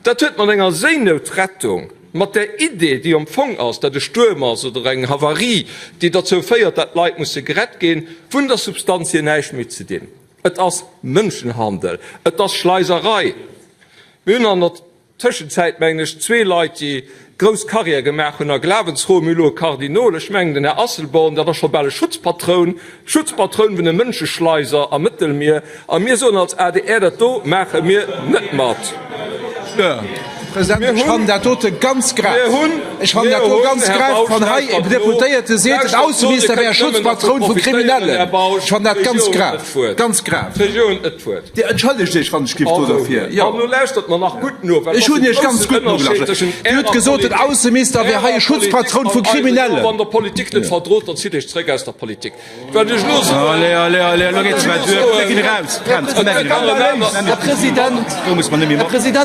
Dat huet mat enger Séinoutrettung, mat där Idee, déi am Fong ass, datt e Stuerm ass oder eng Havarie, déi derzou féiert, datt Leit musse gerett ginn, vun der Substanz hier näischt méi ze dinn. Et ass Mënschenhandel, et ass Schleiserei. Mir hunn an der Tëschenzäit, mengen ech, zwee Leit, déi grouss Carrière gemaach hunn a Glawensfroen, mir hu lo e Kardinol, ech mengen den Här Asselborn, dat ass scho bal e Schutzpatroun, Schutzpatroun vun de Mënscheschleiser am Mëttelmier, a mir soen als adr, dat do maache mir net mat. Här President, ech fannen dat dote ganz grav. Ech fannen dat do ganz grav, wann hei e Deputéierte seet, den Ausseminister wär e Schutzpatroun vu Kriminellen. Ech fannen dat ganz grav, ganz grav. Dir entschëllegt Iech, wann ech giff do derfir. Jo. Ech hunn Iech ganz gutt nogelauschtert. Dir hutt gesot, den Ausseminister wär hei e Schutzpatroun vu Kriminellen. Här President, Här President.